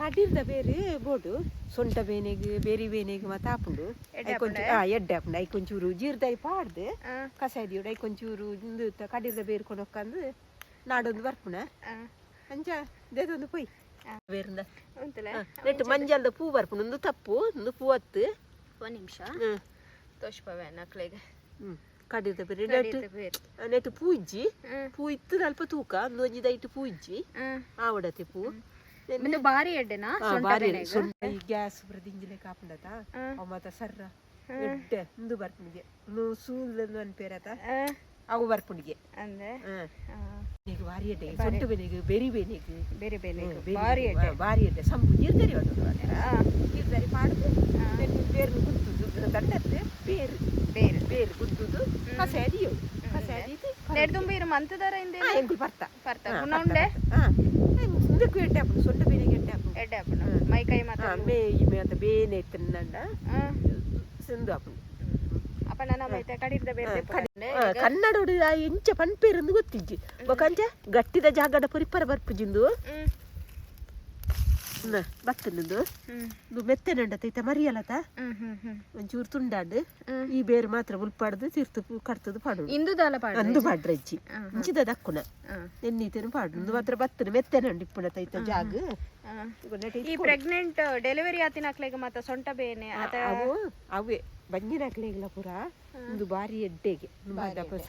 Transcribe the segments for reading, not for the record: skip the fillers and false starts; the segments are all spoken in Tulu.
ಕಡಿರ್ದ ಬೇರು ಬೋಡು ಸೊಂಟ ಬೇನೆಗ್ ಬೆರಿ ಬೇನೆಗ್ ಮಾತ ಆಪುಂಡು. ಎಡ್ಡೆ. ಐಕೊಂಚು ಎಡ್ಡೆ ಆಪುಂಡು. ಐಕೊಂಚೂರು ಜೀರ್ದೈ ಪಾಡ್ದು ಕಷಾಯ ದಿಯೋಡು. ಐಕೊಂಚೂರು ಇಂದು ಕಡಿರ್ದ ಬೇರು ಕೊನೊಕ್ಕಂದು ನಾಡೊಂದು ಬರ್ಪುನ. ಅಂಚ ದೇದೊಂದು ಪೊಯ್ ಬೇರಿಂದ. ಉಂತುಲೆ. ನೆಟ್ ಮಂಜಲ್ದ ಪೂ ಬರ್ಪುಂಡು. ಉಂದು ತಪ್ಪು, ಉಂದು ಪೂ ಅತ್ತು. ಒಂದು ನಿಮಿಷ, ತೋಷ್ಪವೆ ನಕ್ಲೆಗ್. ಕಡಿರ್ದ ಬೇರು ನೆಟ್. ಕಡಿರ್ದ ಬೇರು. ನೆಟ್ ಪೂ ಇಜ್ಜಿ. ಪೂ ಇತ್ತು ಅಲ್ಪ ತೂಕ. ಉಂದು ಒಂಜಿ ದೈಟ್ ಪೂ ಇಜ್ಜಿ, ಆವಡತೆ ಪೂ. ಉಂದು ಬಾರಿ ಎಡ್ಡೆನಾ ಸೊಂಟ ಬಾರಿ ಬೇನೆಗ್? ಸೊಂಟ ಈ ಗ್ಯಾಸ್ ಪೂರ ದಿಂಜಿಲೆಕ ಆಪುಂಡತ, ಅವು ಮಾತ ಸರ್ರ ಎಡ್ಡೆ. ಉಂದು ಬರ್ಪುಂಡಿಗೆ, ಉಂದು ಸೂಲ್ದಂದು ಅನ್ಪೇರತ, ಅವು ಬರ್ಪುಂಡಿಗೆ. ಅಂದೆ. ಈಗ ಬಾರಿ ಎಡ್ಡೆ ಸೊಂಟ ಬೇನೆಗ್, ಬೆರಿ ಬೇನೆಗ್. ಬೇರೆ ಬೇನೆ. ಬೆರಿ ಬಾರಿ ಬೇನೆಗ್, ಎಡ್ಡೆ. ಬಾರಿ ಎಡ್ಡೆ. ಸಂಪು ಜೀರ್ದರಿ ಉಂಟು. ಜೀರ್ದರಿ ಪಾಡ್ದು ಬೇರ್ನು ಗುದ್ದುದು, ದಂಡತ್ತೆ ಬೇರು. ಬೇರು. ಬೇರು ಗುದ್ದುದು ಕಷಾಯ ದಿಯೋಡು. ಕಷಾಯ ದೀದು. ನೆಡ್ದುಂಬು ಇರು ಮಂತದಾರ ಹಿಂದೆ. ಎಂಕುಲು ಪರ್ತ. ಪರ್ತ ಗುಣ ಉಂಡೆ. ಉಂದಕ್ಕೂ ಎಡ್ಡೆ ಆಪುಂಡು, ಸೊಂಟ ಬೇನೆಗೆ ಎಡ್ಡೆ ಆಪುಂಡು. ಎಡ್ಡೆ ಆಪುಂಡು, ಮೈ ಕೈ ಮಾತ. ಮೇ ಮಾತ ಬೇನೆ ಇತ್ತಂಡ ಸಿಂದು ಆಪುಂಡು. ಅಪ್ಪ ನನ್ನ ಮೈತೆ ಕಡಿರ್ದ ಬೇರೆ. ಕನ್ನಡೋಡು ಆ ಎಂಚ ಪನ್ಪೇರಂದು ಗೊತ್ತಿಜ್ಜಿ. ಬೊಕಂಚ ಗಟ್ಟಿದ ಜಾಗಡ ಪೊರಿಪರ ಬರ್ಪುಜಿಂದು. ಬತ್ತಂದು. ಇದು ಮೆತ್ತೆನಂಡತ ಇತ್ತ ಮರಿಯಲತ. ಹ್ಮ್ ಹ್ಮ್ ಹ್ಮ್ ಒಂಚೂರು ತುಂಡಾಂಡ್. ಈ ಬೇರು ಮಾತ್ರ ಉಲ್ಪಾಡ್ದು ತಿರ್ತು ಕಡ್ತದು ಪಾಡು. ಇಂದು ದಾಲ ಪಾಡ. ಅಂದು ಪಾಡ್ರಜ್ಜಿ, ಇಂಚಿದ ದಕ್ಕುನ ಎನ್ನೀತೇನು ಪಾಡು. ಇಂದು ಮಾತ್ರ ಬತ್ತನ ಮೆತ್ತೆನಂಡು ಇಪ್ಪುನತ ಇತ್ತ ಜಾಗ. ಈ ಪ್ರೆಗ್ನೆಂಟ್ ಡೆಲಿವರಿ ಆತಿನ ಅಕ್ಲೆಗ್ ಮಾತ ಸೊಂಟ ಬೇನೆ ಅತ. ಅವು ಅವೇ ಬಂಜಿನಕ್ಲೆಗ್ಲ ಪೂರ ಉಂದು ಬಾರಿ ಎಡ್ಡೆಗೆ.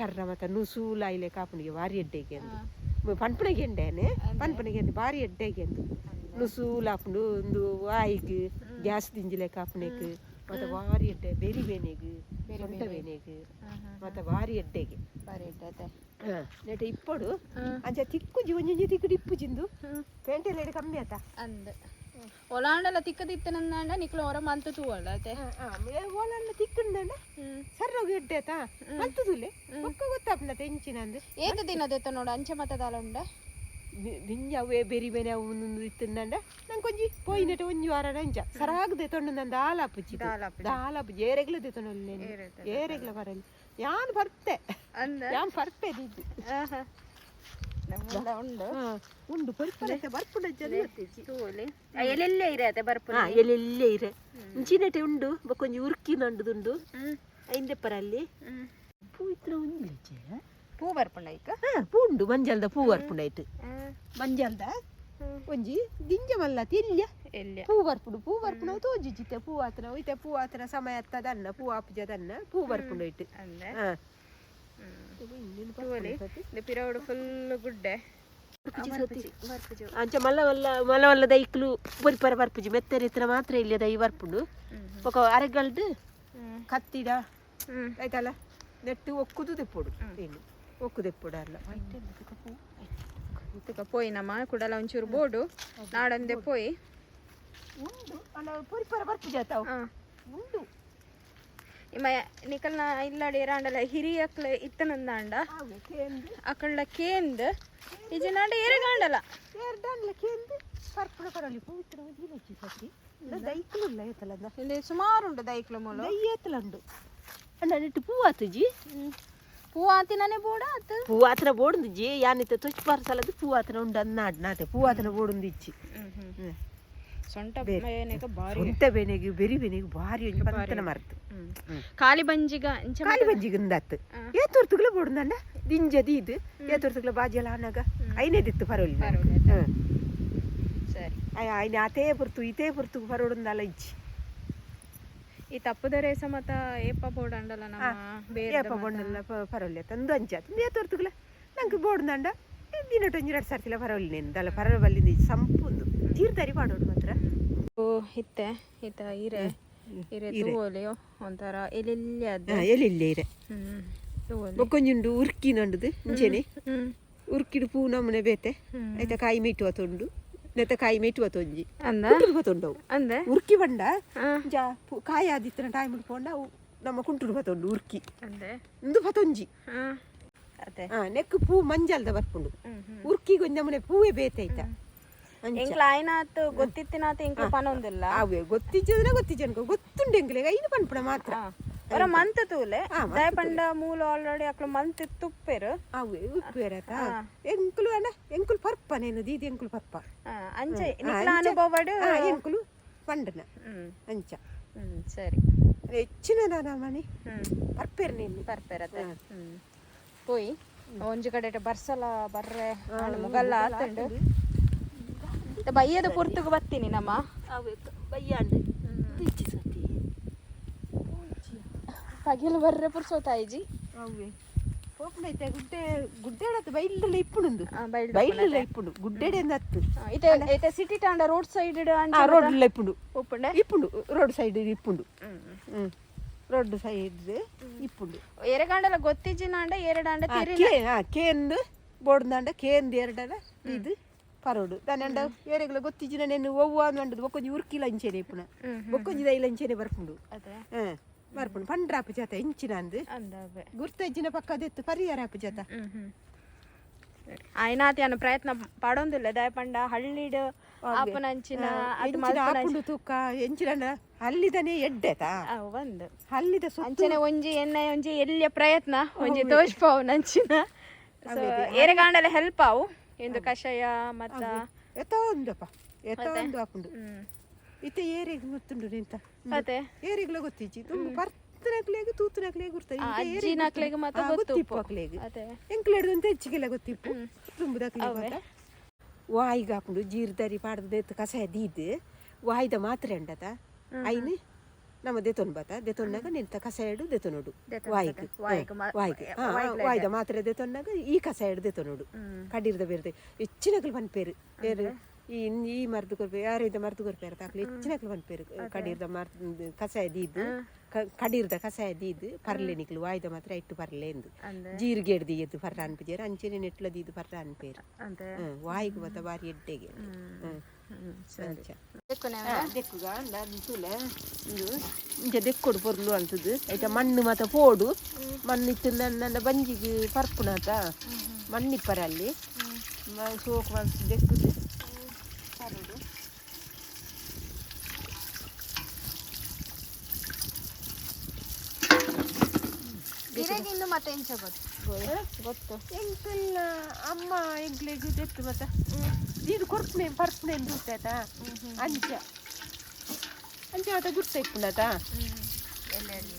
ಸರ್ರ ಮತ್ತ ನುಸೂಲ ಐಲೆ ಕಾಪುನಿಗೆ ಬಾರಿ ಎಡ್ಡೆಗೆ ಅಂದು ಪನ್ಪುನಗೆ ಎಂಡೇನೆ ಪನ್ಪುನಗೆ ಅಂದು ಬಾರಿ ಎಡ್ಡೆಗೆ ಅಂದು ನುಸೂಲ ಆಪುಂಡು. ಉಂದು ವಾಯಿಗ್ ಗ್ಯಾಸ್ ದಿಂಜಿಲೆ ಕಾಪುನೆಗ್ ಮತ್ತೆ ಬಾರಿ ಎಡ್ಡೆ. ಬೆರಿ ಬೇನೆಗ್, ಸೊಂಟ ಬೇನೆಗ್ ಮತ್ತೆ ಬಾರಿ ಎಡ್ಡೆಗೆ. ಬಾರಿ ಎಡ್ಡೆ ಅತೆ. ನೆಟ ಇಪ್ಪೊಡು. ಅಂಚ ತಿಕ್ಕುಜಿ, ಒಂಜೊಂಜಿ ತಿಕ್ಕುಡು ಇಪ್ಪುಜಿಂದು ಪೇಂಟೆಲ್ ಕಮ್ಮಿ ಆತ. ಅಂದ್ ಒಲಾಂಡಲ ತಿಕ್ಕದಿತ್ತನಂದಾಂಡ ನಿಕ್ಲು ಹೊರ ಮಂತು ತೂವಲ್ಲ ಅತೆ. ಓಲಲ್ಲ ತಿಕ್ಕುಂಡಂಡ ಸರ್ರೋಗ ಎಡ್ಡೆ ಆತ ಮಲ್ತುದುಲ್ಲೆ. ಬೊಕ್ಕ ಗೊತ್ತಾಪುಂಡ ತೆಂಚಿನಂದು. ಏತ ದಿನ ದೆತ್ತ ನೋಡು, ಅಂಚೆ ಮತ ದಾಲ ಉಂಡೆ. ದಿಂಜ ಅವೇ ಬೆರಿ ಬೇನೆ ಅವು ಒಂದೊಂದು ಇತ್ತಂಡ ನಂಗೆ ಒಂಜಿ ಪೋಯಿನಟ ಒಂಜಿ ವಾರ ಅಂಚ ಸರಾಗದೆ ತೊಂಡು ನಂದು ದಾಲ ಆಪುಜಿ. ದಾಲ ಆಪುಜಿ. ದಾಲ ಆಪುಜಿ. ಏರೆಗ್ಲ ದೆತೊನೊಲ್ಲೆ, ಏರೆಗ್ಲ ಬರಲ್ಲ. ಯಾನ್ ಬರ್ತೆ. ಅಂದ. ಯಾನ್ ಬರ್ಪೆ ದಿದ್ದು. ನಮ್ಮಲ್ಲ ಉಂಡು. ಉಂಡು, ಪರಿಪರತೆ ಬರ್ಪುಂಡ ಜನ. ತೂವೊಲಿ, ಎಲ್ಲೆಲ್ಲೇ ಇರತ್ತೆ ಬರ್ಪುನ. ಎಲ್ಲೆಲ್ಲೇ ಇರೆ ಇಂಚಿನಟೆ ಉಂಡು. ಬೊಕ್ಕೊಂಜಿ ಉರ್ಕಿ ನಂಡುದುಂಡು ಐಂದೆಪ್ಪರ ಅಲ್ಲಿ. ಪೂ ಇತ್ರ ಒಂಜಿ. ಪೂ ಬರ್ಪುಂಡ ಐಕ್? ಹಾ, ಪೂ ಉಂಡು. ಮಂಜಲ್ದ ಪೂ ಬರ್ಪುಂಡು ಐಟ್. ಮಂಜಲ್ದ ಒಂಜಿ ದಿಂಜ ಮಲ್ಲ ತಿಲ್ಯ. ಎಲ್ಲಿ? ಪೂ ಬರ್ಪುಂಡು. ಪೂ ಬರ್ಪುಂಡು ತೋಜಿಜಿತ್ತೆ. ಪೂ ಆತನ ಇತ್ತೆ, ಪೂ ಆತನ ಸಮಯ ಅತ್ತದನ್ನ ಪೂ ಆಪುಜದನ್ನ ಪೂ ಬರ್ಪುಂಡು ಐಟ್. ಅಂದೆ. ತೂವೊಲಿ. ಪಿರವಡು ಫುಲ್ ಗುಡ್ಡೆ. ಅಂಚ ಮಲ್ಲ ಮಲ್ಲ ಮಲ್ಲ ಮಲ್ಲ ದೈಕ್ಲು ಪೊರಿಪರ ಬರ್ಪುಜಿ. ಮೆತ್ತರೆ ಇತ್ರ ಮಾತ್ರ ಇಲ್ಲಿ ದೈ ಬರ್ಪುಂಡು. ಬೊಕ ಅರೆಗಲ್ಡ್ ಕತ್ತಿಡ ಆಯ್ತಲ್ಲ, ನೆಟ್ಟು ಒಕ್ಕುದು ದೆಪ್ಪೊಡು. ಏನು ಒಕ್ಕು ದೆಪ್ಪೊಡು ಅಲ್ಲ. ತುಕ ಪೋಯಿ ನಮ್ಮ ಕುಡಲ ಒಂಚೂರು ಬೋಡು ನಾಡಂದೆ ಪೋಯಿ. ಉಂಡು ಅಲ್ಲ, ಪೊರಿಪರ ಬರ್ಪುಜಿ ಆತ ಅವು. ಉಂಡು. ಇಮ್ಮ ನಿಕಲ್ನ ಇಲ್ಲಡೆ ಇರಾಂಡಲ ಹಿರಿಯಕ್ಲ ಇತ್ತನಂದಾಂಡ ಆವೆ ಕೇಂದು. ಅಕಳ್ಳ ಕೇಂದ್ ಇಜಿನಾಂಡ ಎರೆಗಾಂಡಲ. ಏರ್ಡಾನ್ಲ ಕೇಂದು ಪರ್ಪುಣ ಪರಲಿ. ಪೂ ಇತ್ತಿನ ಒಂಜಿ ಲಚ್ಚಿ ಸತಿ ದೈಕ್ಲು ಉಲ್ಲ ಏತಲ. ಇಲ್ಲಿ ಸುಮಾರು ಉಂಡು ದೈಕ್ಲು ಮೂಲು. ದೈ ಏತಲ ಉಂಡು ಅಣ್ಣ. ನೆಟ್ಟು ಪೂ ಆತುಜಿ. ಪೂ ಆತಿನನೆ ಬೋಡ ಆತು. ಪೂ ಆತನ ಬೋಡುಂದಿಜ್ಜಿ. ಯಾನಿತ್ತ ತೊಚ್ ಪಾರ್ಸಲದು ಪೂ ಆತನ ಉಂಡು ಅನ್ನಾಡ್ ನಾತೆ. ಪೂ ಆತನ ಬೋಡುಂದಿಜ್ಜಿ. ಸೊಂಟ ಬೇನೆಗ ಬಾರಿ. ಸೊಂಟ ಬೇನೆಗ್, ಬೆರಿ ಬೇನೆಗ್ ಭಾರಿ ಒಂಜಿ ಪಂತನ ಮರ್ತು. ಖಾಲಿ ಬಂಜಿಗ ಇಂಚ. ಖಾಲಿ ಬಂಜಿಗೆ ಉಂದಾತ್. ಏತೊರ್ತುಗ್ಲ ಬೋಡುಂದಣ್ಣ ದಿಂಜ ದೀದ್ ಏತೊರ್ತುಗ್ಲ ಬಾಜಿ ಎಲ್ಲ ಆನಾಗ ಐನೇದಿತ್ತು ಪರೋಲಿ. ಸರಿ. ಐನ ಆತೇ ಪೊರ್ತು ಇತೇ ಪೊರ್ತು ಪರೋಡುಂದಲ್ಲ ಇಜ್ಜಿ. ಈ ತಪ್ಪುದ ರೇಸ ಮತ ಏಪ ಬೋಡಂಡಲ ನಮ್ಮ ಬೇರೆ. ಏಪ ಬೋಂಡಲ್ಲ ಪರೋಲಿ ತಂದು ಅಂಚ ತಂದು ಏತೊರ್ತುಗ್ಲ ನಂಗೆ ಬೋಡುಂದಂಡ ದಿನಟ್ ಒಂಜಿ ರಡ್ಡ್ ಸರ್ತಿಲ ಪರೋಲಿ. ನೇನು ಪರ ಬಲ್ಲಿಂದ ಸಂಪುಂದು ಜೀರ್ದರಿ ಪಾಡೋಡು ಮಾತ್ರ. ಓ ಇತ್ತೆ ಇತ್ತ ಇರೆ ಇರೆ ತೂವೊಲಿ. ಒಂಥರ ಎಲೆಲ್ಲಿ ಅದ. ಎಲ್ಲಿಲ್ಲ ಇರೆ. ತೂವೊಲಿ. ಬೊಕ್ಕೊಂಜುಂಡು ಉರ್ಕಿ ನಂಡುದು ಇಂಚೆನೆ. ಉರ್ಕಿಡು ಪೂ ನಮೂನೆ ಬೇತೆ. ಐತ ಕಾಯಿ ಮೇಟು ಉಂಡು, ನೆತ್ತ ಕಾಯಿ ಮೇಟು ಒಂಜಿ. ಅಂದ. ಕುಂಟುಡು ಬತ್ತುಂಡು ಅವು. ಅಂದೆ. ಉರ್ಕಿ ಬಂಡ ಜಾ ಕಾಯಿ ಆದಿತ್ತಿನ ಟೈಮ್ ಪೋಂಡ ಅವು ನಮ್ಮ ಕುಂಟುಡು ಬತ್ತುಂಡು ಉರ್ಕಿ. ಅಂದೆ. ಇಂದು ಪತೊಂಜಿ. ಅದೇ. ನೆಕ್ ಪೂ ಮಂಜಲ್ದ ಬರ್ಪುಂಡು. ಉರ್ಕಿಗೆ ಒಂಜಿ ನಮೂನೆ ಪೂವೇ ಬೇತೆ ಐತ ಅಂಚ. ಎಂಕ್ಲ ಆಯ್ನಾತ್ ಗೊತ್ತಿತ್ತಿನಾತ್ ಎಂಕ್ಲ ಪನೊಂದಿಲ್ಲ. ಅವೇ ಗೊತ್ತಿಜ್ಜಂದ್ರೆ ಗೊತ್ತಿಜ್ಜ ಅನ್ಕೋ. ಗೊತ್ತುಂಡು ಎಂಕ್ಲೆಗ್, ಐನು ಪನ್ಪುಣ ಮಾತ್ರ. ಒರ ಮಂತ್ ತೂಲೆ ದಾಯ ಪಂಡ ಮೂಲ ಆಲ್ರೆಡಿ ಅಕ್ಲು ಮಂತ್ ತುಪ್ಪೆರು. ಅವು ಉಪ್ಪೇರತ ಎಂಕುಲು ಅಣ್ಣ ಎಂಕುಲು ಪರ್ಪ ನೇನು ದೀದಿ ಎಂಕುಲು ಪರ್ಪ. ಅಂಚ ನಿಕ್ಲ ಅನುಭವಡ್. ಎಂಕುಲು ಪಂಡನ ಅಂಚ. ಸರಿ. ಹೆಚ್ಚಿನ ಮನಿ ಪರ್ಪೇರು ನೀನು. ಪರ್ಪೆರತೆ ಪೋಯಿ ಒಂಜಿ ಕಡೆಟ್ ಬರ್ಸಲ ಬರ್ರೆ ಮುಗಲ್ಲ ಆತುಂಡು. ಬಯ್ಯದ ಪುರ್ತುಗು ಬತ್ತೀನಿ ನಮ್ಮ. ಬಯ್ಯಾಂಡು ಸತಿ. ಪಗಿಲು ಬರ್ರೆ ಪುರ್ಸೋತಾಯಿಜಿ. ಅವೇ ಪೋಪುನೈತೆ ಗುಡ್ಡೆ ಗುಡ್ಡೆಡತ್ತು ಬೈಲ್ದಲ್ಲ ಇಪ್ಪುಂಡು, ಬೈಲ್ದಲ್ಲ ಇಪ್ಪುಂಡು ಗುಡ್ಡೆಡೆ ಅತ್ತು. ಇತ್ತೆ ಇತ್ತೆ ಸಿಟಿ ಟಾಂಡ ರೋಡ್ ಸೈಡ್. ರೋಡ್ ಇಪ್ಪುಂಡು. ಉಪ್ಪುಂಡೆ. ಇಪ್ಪುಂಡು, ರೋಡ್ ಸೈಡ್ ಇಪ್ಪುಂಡು. ರೋಡ್ ಸೈಡ್ ಇಪ್ಪುಂಡು. ಎರೆಗಾಂಡಲ ಗೊತ್ತಿಜ್ಜಿನಾಂಡ ಎರಡಾಂಡ. ಕೇಂದು ಬೋರ್ಡ್ದಾಂಡ ಕೇಂದು ಎರಡನ ಇದು ಪರೋಡು ದಾನಂಡ ಏರೆಗ್ಲ ಗೊತ್ತಿಜ್ಜಿನ ನೆನ್ನು ಒವ್ವ ಅಂದು ಬೊಕ್ಕೊಂಜಿ ಉರ್ಕಿಲ ಅಂಚೆನೆ ಇಪ್ಪುನ ಬೊಕ್ಕೊಂಜಿ ದೈಲ ಅಂಚೆನೆ ಬರ್ಪುಂಡು. ಬರ್ಪುಂಡು ಪಂಡ್ರಾಪು ಜಾತ ಇಂಚಿನ ಅಂದು ಗುರ್ತಜ್ಜಿನ ಪಕ್ಕ ಅದೆತ್ತು ಪರಿಹಾರ ಆಪು ಜಾತ. ಆಯ್ನಾತಿ ಅನ್ನ ಪ್ರಯತ್ನ ಪಾಡೊಂದಿಲ್ಲ ದಾಯ ಪಂಡ ಹಳ್ಳಿಡ್ ಆಪುನಂಚಿನ ಆಪುಂಡು ತೂಕ ಎಂಚಿನ ಹಲ್ಲಿದನೇ ಎಡ್ಡೆತಾ. ಒಂದು ಹಲ್ಲಿದ ಅಂಚನೆ ಒಂಜಿ ಎನ್ನ ಒಂಜಿ ಎಲ್ಲಿಯ ಪ್ರಯತ್ನ ಒಂಜಿ ತೋಷ್ಪಾವು ನಂಚಿನ ಏರೆಗಾಂಡಲ ಹೆಲ್ಪ್ ಆವು ಎಂದು ಕಷಾಯ ಮತ್ತ. ಎತ್ತ ಒಂದಪ್ಪ ಎತ್ತ ಒಂದು ಆಪುಂಡು. ಇತ್ತೆ ಏರೆಗ್ ಗೊತ್ತುಂಡು ನಿಂತ. ಅದೇ ಏರೆಗ್ಲ ಗೊತ್ತಿಜ್ಜಿ ತುಂಬ ಪರ್ತನಕ್ಲೆಗ್ ತೂತನಕ್ಲೆಗ್ ಗುರ್ತ. ಅಜ್ಜಿನಕ್ಲೆಗ್ ಮಾತ್ರ ಗೊತ್ತಿಪ್ಪು ಅಕ್ಲೆಗ್. ಎಂಕ್ಲೆಡ್ದಂತ ಹೆಚ್ಚಿಗೆಲ್ಲ ಗೊತ್ತಿಪ್ಪು ತುಂಬುದಕ್ಲೆಗ್ ಮಾತ್ರ. ವಾಯಿಗ್ ಆಪುಂಡು ಜೀರ್ದರಿ ಪಾಡ್ದು ಕಷಾಯ ದೀದ್ ವಾಯ್ದ ಮಾತ್ರೆ ಅಂಡತ ಐನ್ ನಮ್ಮ ದೆತೊನ್ ಬತ್ತ ದೆತೊನ್ನಾಗ ನಿಂತ ಕಷಾಯಡು ದೆತೊನೋಡು ವಾಯಿಗ್ ವಾಯಿಗ್ ವಾಯ್ದ ಮಾತ್ರೆ ದೆತೊನ್ನಾಗ ಈ ಕಷಾಯಡು ದೆತೊನೋಡು ಕಡೀರ್ದ ಬೇರೆ ಹೆಚ್ಚಿನಕ್ಲು ಪನ್ಪೇರು ಬೇರೆ ಈ ಈ ಮರ್ದು ಕೊರ್ಪೆ ಯಾರಿದ ಮರ್ದು ಕೊರ್ಪೇರ ತಾಕ್ಲು ಹೆಚ್ಚಿನಕ್ಲು ಪನ್ಪೇರು ಕಡೀರ್ದ ಮರ್ದು ಕಷಾಯ ದೀದ್ ಕಡೀರ್ದ ಕಷಾಯ ದೀದ್ ಪರ್ಲೆ ನಿಕ್ಲು ವಾಯ್ದ ಮಾತ್ರ ಇಟ್ಟು ಪರ್ಲೆ ಎಂದು ಜೀರಿಗೆ ಹಿಡ್ದು ಎದ್ದು ಪರ್ರ ಅನ್ಪಿಜೇರು ಅಂಚೆನೆ ನೆಟ್ಲ ದೀದ್ ಪರ್ರ ಅನ್ಪೇರು ವಾಯಿಗ್ ಬತ್ತ ಬಾರಿ ಎಡ್ಡೆಗೆ. ಅಂಚ ದೆಕ್ಕುಗ ತೂಲೆ ಇಂದು ಇಂಚ ದೆಕ್ಕೊಡು ಪೊರ್ಲು ಅಂತದ್ದು ಐತ ಮಣ್ಣು ಮಾತ ಪೋಡು ಮಣ್ಣು ಇತ್ತು ನನ್ನ ಬಂಜಿಗೆ ಪರ್ಪುನಾತ ಮಣ್ಣಿಪ್ಪರ ಅಲ್ಲಿ ಸೋಕು ಮನ್ಸು ದೆಕ್ಕುದು ಪರೋಡು. ಇನ್ನು ಮತ್ತೆ ಎಂಚ ಗೊತ್ತು ಗೊತ್ತು ಎಂಕಲ್ನ ಅಮ್ಮ ಎಂಕ್ಲೆಗ್ ದೆತ್ತು ಮತ್ತ ಇದು ಕೊರ್ಪುನೆ ಪರ್ಪುನೆ ಗುರ್ತಾಯ್ತಾ ಅಂಚ ಅಂಚ ಮಾತ ಗುರ್ತ ಇಪ್ಪುಂಡಾತ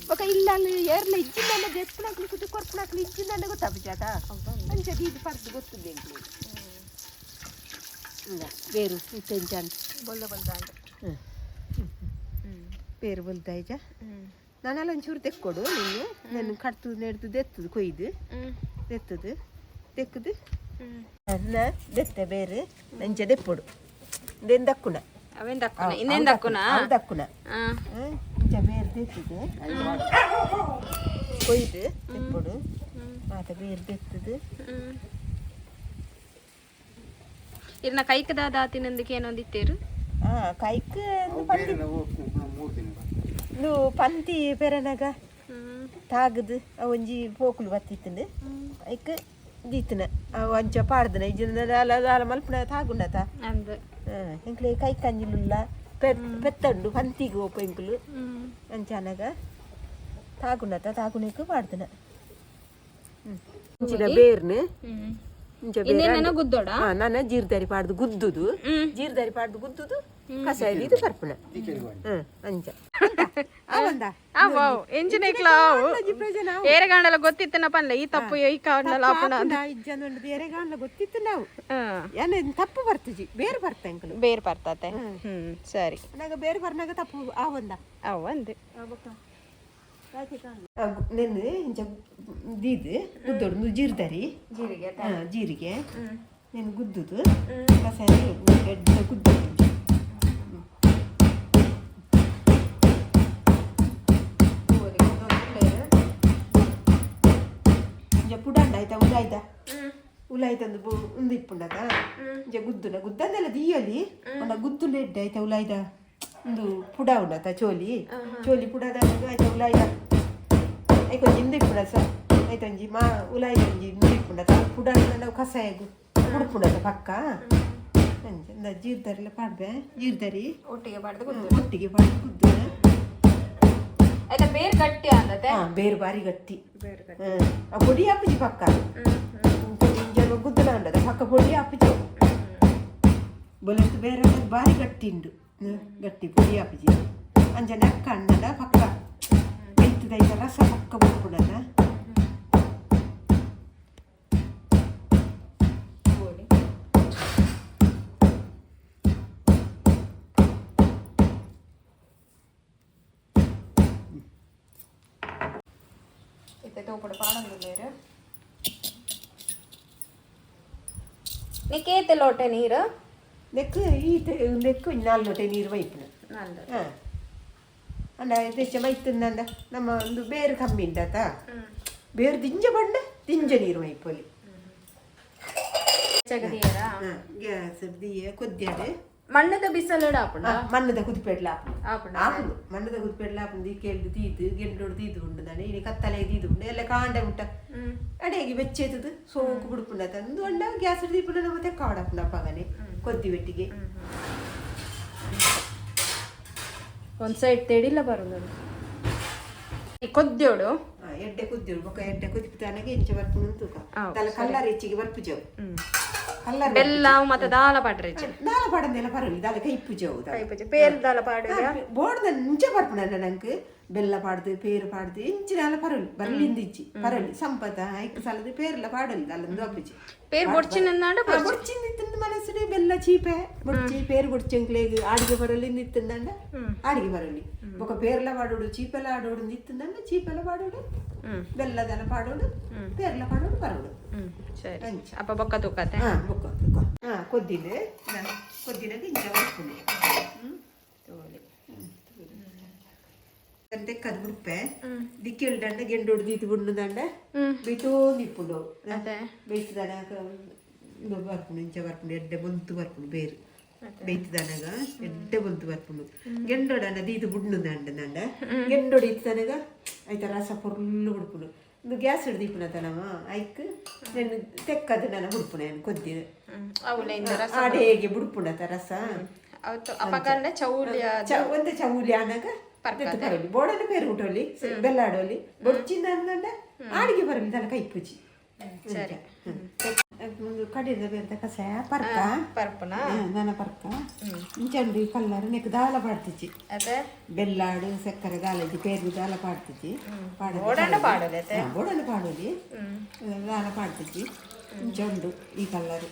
ಬೊಕ ಇಲ್ಲ ಅಲ್ಲಿ ಏರ್ಲ ಇಜ್ಜಿಂದಲ್ಲ ದೆಪ್ಪುನಕ್ಲು ಕುದ್ದು ಕೊರ್ಪುನಕ್ಲು ಇಜ್ಜಿಂದಲ್ಲ ಗೊತ್ತಾಪುಜಾತ ಅಂಚ ದೀದು ಪರ್ದು ಗೊತ್ತುಂಡು ಎಂಕ್ಲೆಗ್. ಬೇರು ಇತ್ತೆ ಎಂಚ ಬೊಲ್ದ ಬೊಲ್ದ ಬೇರು ಬೊಲ್ದಾಯ್ಜ ನಾನೆಲ್ಲ ಒಂಚೂರು ತೆಕ್ಕೊಡು ನೀನು ನಾನು ಕಡ್ತು ನೆಡ್ದು ದೆತ್ತದು ಕೊಯ್ದು ದೆತ್ತದು ತೆಕ್ಕದು ಅನ್ನ ದೆತ್ತೆ ಬೇರೆ ನಂಚ ದೆಪ್ಪೊಡು ದೆನ್ ದಕ್ಕುನ. ಅವೇನ್ ದಕ್ಕುನ ಇನ್ನೇನ್ ದಕ್ಕುನ? ಅವು ದಕ್ಕುನ ಇಂಚ ಬೇರು ದೆತ್ತದು ಕೊಯ್ದು ದೆಪ್ಪೊಡು ಮಾತ ಬೇರು ದೆತ್ತದು. ಇರ್ನ ಕೈಕದ ದಾತಿನಂದಿಗೆ ಏನೊಂದಿತ್ತೇರು? ಕೈಕ್ ಇಂದು ಪಂತಿ ಪೆರನಗ ತಾಗದು ಒಂಜಿ ಪೋಕುಲು ಬತ್ತಿತ್ತುಂಡು ಐಕ್ ದೀತನ ಅವು ಅಂಚ ಪಾಡ್ದನ ಇಜ್ಜಿಂಡ ದಾಲ ದಾಲ ಮಲ್ಪುನ ತಾಗುಂಡತ. ಅಂದ್ ಎಂಕ್ಲೆ ಕೈ ಕಂಜಿಲುಲ್ಲ ಪೆತ್ತಂಡು ಪಂತಿಗೆ ಓಪ ಎಂಕುಲು ಅಂಚ ಅನಗ ತಾಗುಂಡತ ತಾಗುಣಕ್ಕೆ ಪಾಡ್ದನ ಇಂಚಿನ ಬೇರ್ನು ಇಂಚ ಬೇರೆ ಗುದ್ದೋಡ. ನನ್ನ ಜೀರ್ದಾರಿ ಪಾಡ್ದು ಗುದ್ದುದು ಜೀರ್ದಾರಿ ಪಾಡ್ದು ಗುದ್ದುದು ಕಷಾಯ ಇದು ಪರ್ಪುಣ ಅಂಚ ಏರೆಗಾಂಡಲ ಗೊತ್ತಿತ್ತನ ಪನ್ಲೆ ಈ ತಪ್ಪು ಈ ಕಾಂಡಲ ಏರೆಗಾಂಡಲ ಗೊತ್ತಿತ್ತು ನಾವು ಏನ ತಪ್ಪು ಬರ್ತಜಿ ಬೇರೆ ಬರ್ತ ಎಂಕಲು ಬೇರೆ ಬರ್ತತೆ. ಸರಿ ನಾಗ ಬೇರೆ ಬರ್ನಾಗ ತಪ್ಪು ಆವಂದ ಅವಂದು ನೆನ್ನೆ ಇಂಚ ದೀದ್ ಗುದ್ದೋಡು ಜೀರ್ದಾರಿ ಜೀರಿಗೆ ಜೀರಿಗೆ ನೆನ್ ಗುದ್ದುದು ಕಷಾಯ ಎಡ್ಡೆ ಗುದ್ದೋಡು. ಇಂಚ ಪುಡಂಡ ಆಯ್ತಾ ಉಲಾಯ್ದ ಉಲಾಯ್ತಂದು ಉಂದು ಇಪ್ಪುಂಡತ ಇಂಚ ಗುದ್ದುನ ಗುದ್ದಂದೆಲ್ಲ ದೀಯಲಿ ಒಂಡ ಗುದ್ದುಂಡ ಎಡ್ಡೆ ಆಯ್ತಾ ಉಲಾಯ್ದ ಉಂದು ಪುಡ ಉಂಡತ ಚೋಲಿ ಚೋಲಿ ಪುಡದ ಆಯ್ತಾ ಉಲಾಯ್ದ ಐಕೊಂಜಿ ಇಂದು ಇಪ್ಪುಂಡ ಸರ್ ಐತೊಂಜಿ ಮಾ ಉಲಾಯ್ದ ಒಂಜಿ ಇಂದು ಇಪ್ಪುಂಡತ ಪುಡ ನಾವು ಕಷಾಯಗು ಉಡುಪುಂಡತ ಪಕ್ಕ ಅಂಚ ಇಂದ ಜೀರ್ದರಿಲ್ಲ ಪಾಡ್ಬೆ ಜೀರ್ದರಿ ಒಟ್ಟಿಗೆ ಪಾಡ್ದು ಒಟ್ಟಿಗೆ ಪಾಡ್ದು ಗುದ್ದುನ. ಆಯ್ತಾ ಬೇರ್ ಗಟ್ಟಿ ಅಂದತೆ. ಬೇರು ಬಾರಿ ಗಟ್ಟಿ. ಬೇರ್ ಗಟ್ಟಿ. ಆ ಪೊಡಿ ಆಪುಜಿ ಪಕ್ಕ. ಇಂಜನ್ ಗುದ್ದಲ ಉಂಡದ ಪಕ್ಕ ಪೊಡಿ ಆಪುಜಿ. ಬೊಲೆತ್ತು ಬೇರೆ ಬಾರಿ ಗಟ್ಟಿ ಉಂಡು. ಗಟ್ಟಿ ಪೊಡಿ ಆಪುಜಿ. ಅಂಚ ನೆಕ್ಕ ಅಣ್ಣದ ಪಕ್ಕ ಐತದ ಐತ ರಸ ಪಕ್ಕ ಬುಡ್ಪುಡದ. ಬೋಡಿ. ಇತ್ತೆ ತೋಪುಡು ಪಾಡೊಂದುಲ್ಲೆರ್. ನಿಕೇತೆ ಲೋಟೆ ನೀರು? ನೆಕ್ ಈತ ನೆಕ್ ನಾಲ್ ಲೋಟೆ ನೀರು ಮೈಪುನ. ನಾಲ್. ಹಾಂ, ಅಂಡ ದೆಚ್ಚ ಮೈತುಂದಂಡ ನಮ್ಮ ಒಂದು ಬೇರು ಕಮ್ಮಿ ಉಂಡಾತ. ಬೇರು ದಿಂಜ ಬಂಡ ದಿಂಜ ನೀರು ಮೈಪೊಲಿ. ಚಗದಿಯರಾ? ಹಾಂ, ಗ್ಯಾಸ್ ದಿಯ ಕೊದ್ಯಾಡೆ. ಮಣ್ಣದ ಬಿಸಲುಡು ಆಪುಂಡ? ಮಣ್ಣದ ಕುದಿಪೆಡ್ಲ ಆಪುಂಡು. ಆಪುಂಡ? ಆಪುಂಡು, ಮಣ್ಣದ ಕುದಿಪೆಡ್ಲ ಆಪುಂಡು. ಈ ಕೇಳ್ದು ತೀದು ಗೆಂಡೋಡು ತೀದು ಉಂಡು ದಾನೆ. ಇನಿ ಕತ್ತಲೆ ದೀದು ಉಂಡು ಎಲ್ಲ ಕಾಂಡೆ ಮುಟ್ಟ ಅಡೆಗೆ ಬೆಚ್ಚೆತ್ತದು ಸೋಂಕು ಬಿಡ್ಪುಂಡ ತಂದು ಅಂಡ ಗ್ಯಾಸ್ ದೀಪುಂಡ ಮತ್ತೆ ಕಾಡಪುಂಡ ಅಪ್ಪಗನೆ ಕೊದ್ದಿ ಬೆಟ್ಟಿಗೆ. ಒಂದ್ ಸೈಡ್ ತೆಡಿಲ ಬರುದು ಕೊದ್ಯೋಡು. ಎಡ್ಡೆ ಕುದ್ದಿರು ಬೊಕ ಎಡ್ಡೆ ಕುದಿಪಿತಾನಗೆ ಇಂಚ ಬರ್ಪುಂಡು ತೂಕ. ತಲೆ ಕಲ್ಲರ್ ಹೆಚ್ಚಿಗೆ ಬರ್ಪುಜವು ಕಲ್ಲರ್. ಬೆಲ್ಲ ಮತ್ತೆ ದಾಲ ಪಾಡ್ರೆ? ದಾಲ ಪಾಡಂದೆಲ್ಲ ಪರಲಿ ದಾಲ ಕೈಪುಜವು. ಪೇರ್ ದಾಲ ಪಾಡ್ರೆ? ಬೋರ್ದ ಇಂಚ ಬರ್ಪುಂಡ ನಂಕ್ ಬೆಲ್ಲ ಪಾಡ್ದು ಪೇರು ಪಾಡ್ದು ಇಂಚಿ ದಾಲ ಪರಲಿ ಬರ್ಲಿಂದ ಇಜ್ಜಿ ಪರಲಿ ಸಂಪತ ಐಕ್ ಸಲದ ಪೇರ್ಲ ಪಾಡಲಿ ದಾಲಂದು ಅಪ್ಪುಜಿ. ಪೇರ್ ಬೊಡ್ಚಿನಂದಾಂಡ? ಬೊಡ್ಚಿಂದ ಇತ್ತಿಂದ ಮನಸ್ಸುಡು ಬೆಲ್ಲ ಚೀಪೆ ಬೊಡ್ಚಿ ಪೇರು ಬೊಡ್ಚಂಕ್ಲೇಗ್ ಆಡಿಗೆ ಬರಲಿ ಇತ್ತಿಂದಂಡ ಆಡಿಗೆ ಬರಲಿ. ಬೊಕ ಪೇರ್ಲ ಪಾಡೋಡು ಚೀಪೆಲ ಆಡೋಡು ಇತ್ತಿಂದಂಡ ಚೀಪೆಲ ಪಾಡೋಡು ಬೆಲ್ಲದಲ ಪಾಡೋಡು ಪೇರ್ಲ ಪಾಡೋಡು ಬರೋಡು. ಸರಿ. ಅಂಚ. ಅಪ್ಪ ಬೊಕ್ಕ ತೂಕತೆ. ಹಾ, ಬೊಕ್ಕ ಬೊಕ್ಕ ಹಾ ಕೊದ್ದಿನ ಕೊದ್ದಿನಾಗ ಇಂಚ ಬರ್ಪುಂಡು. ತೆಕ್ಕದು ಬಿಡ್ಪೆ ದಿಕ್ಕೆಲ್ದಂಡ ಗೆಂಡೋಡು ದೀತು ಬುಣ್ಣದಂಡ ಬೈತೋಂದು ಇಪ್ಪುಂಡು. ಅದೇ. ಬೈತದನಾಗ ಬರ್ಪುಂಡು ಇಂಚ ಬರ್ಪುಂಡು ಎಡ್ಡೆ ಬೊಂತು ಬರ್ಪುಂಡು. ಬೇರು ಬೈತದನಾಗ ಎಡ್ಡೆ ಬೊಂತು ಬರ್ಪುಂಡು. ಗೆಂಡೋಡನ ದೀತು ಬುಣ್ಣದಂಡ ದಂಡ ಗೆಂಡೋಡು ಇತ್ತನಗ ಐತ ರಸ ಪೊರ್ಲು ಬಿಡ್ಪುಂಡು. ಇದು ಗ್ಯಾಸ್ ಹಿಡ್ದು ನಮ್ಮ ಐಕ್ నేను ತೆಕ್ಕದು ನಾನು ಬುಡ್ಪುಣ ಕೊದ್ದಿ. అవులే ಇಂದ ರಸ. ಆಡೇಗೆ ಬುಡ್ಪುಂಡತ ರಸ. ಅವತ್ತು ಅಪಗಂಡ ಚೌಲಿಯ. ಒಂದೇ ಚೌಲಿ ಆನಾಗ ಪರಲಿ ಬೋಡನ ಪೇರು ಉಟೋಲಿ ಬೆಲ್ಲ ಆಡೋಲಿ ಬೊಡ್ಚಿಂದ ಅಂದಂಡ ಆಡಿಗೆ ಬರಲಿ ದಲ ಕೈಪುಜಿ. ಸರಿ. ಕಡಿದ ಬೇರೆ ಕಸಾಯ ಪರ್ಕ. ಪರ್ಪುನ. ನನ ಪರ್ಕ ಇಂಚಂಡು ಕಲ್ಲರ್ ನೆಕ್ ದಾಲ ಪಾಡ್ತಿಚ್ಚಿ. ಅದೇ. ಬೆಲ್ಲಾಡು ಸಕ್ಕರೆ ದಾಲಜಿ ಪೇರು ದಾಲ ಪಾಡ್ತಿಚ್ಚಿ. ಬೋಡಂಡ ಪಾಡೋಲಿ ಅತ್ತೆ. ಬೋಡನ ಪಾಡೋಲಿ ದಾಲ ಪಾಡ್ತಿಚ್ಚಿ. ಇಂಚ ಉಂಡು ಈ ಕಲ್ಲರು.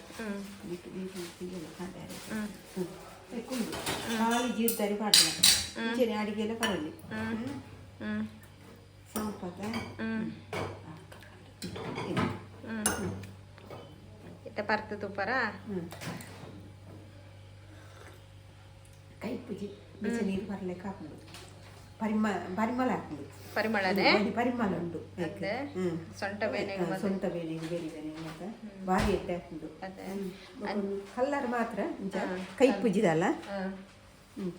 ಖಾಲಿ ಜೀರ್ದಾರಿ ಪಾಡ್ದಿನ ಇಂಚನೆ ಅಡಿಗೆಲ್ಲ ಪರಲಿ ಸಂಪದ. ಇತ್ತ ಪರ್ತು ತುಪ್ಪರ. ಕೈಪುಜಿ ಬಿಸಿ ನೀರು ಬರ್ಲಿಕ್ಕೆ ಹಾಕುದು ಪರಿಮ ಪರಿಮಳ ಹಾಕುದು. ಪರಿಮಳನೇ. ಒಂಜಿ ಪರಿಮಳ ಉಂಡು. ಅದೇ. ಸೊಂಟ ಬೇನೆ. ಸೊಂಟ ಬೇನೆ ಬೇರೆ ಬೇನೆ ಮತ್ತೆ ಭಾರಿ ಎಡ್ಡೆ ಹಾಕುದು. ಅದೇ. ಕಲ್ಲರ್ ಮಾತ್ರ ಇಂಚ ಕೈಪುಜಿದಲ್ಲ ಇಂಚ.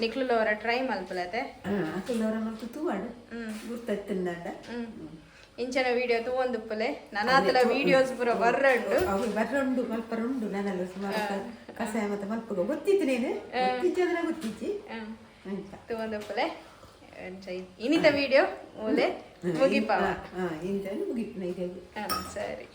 ನಿಕ್ಲುಲವರ ಟ್ರೈ ಮಲ್ಪಲತೆ. ಅಕುಲವರ ಮತ್ತು ತೂವಾಡು ಗುರ್ತತ್ತಿಂದಾಂಡ. ಇಂಚಿನ ವಿಡಿಯೋ ತೂವೊಂದುಪ್ಪಲೆ ನನಾತಲ ವಿಡಿಯೋಸ್ ಪೂರ ಬರ್ರಂಡು. ಅವು ಬರ್ರಂಡು ಮಲ್ಪರುಂಡು ನಾನೆಲ್ಲ ಸುಮಾರು ಕಷಾಯ ಮತ್ತೆ ಮಲ್ಪಗ ಗೊತ್ತಿತ್ತು ನೇನು ಗೊತ್ತಿಚ್ಚಿ ಅದನ್ನ ಗೊತ್ತಿಚ್ಚಿ ಅಂತ. ತೂವೊಂದುಪ್ಪಲೆ. ಇನಿತ ವಿಡಿಯೋ ಮೂಲೆ ಮುಗಿಪಾವ. ಹಾಂ, ಇಂತ ಮುಗಿಪುನ ಇದೆ. ಸರಿ.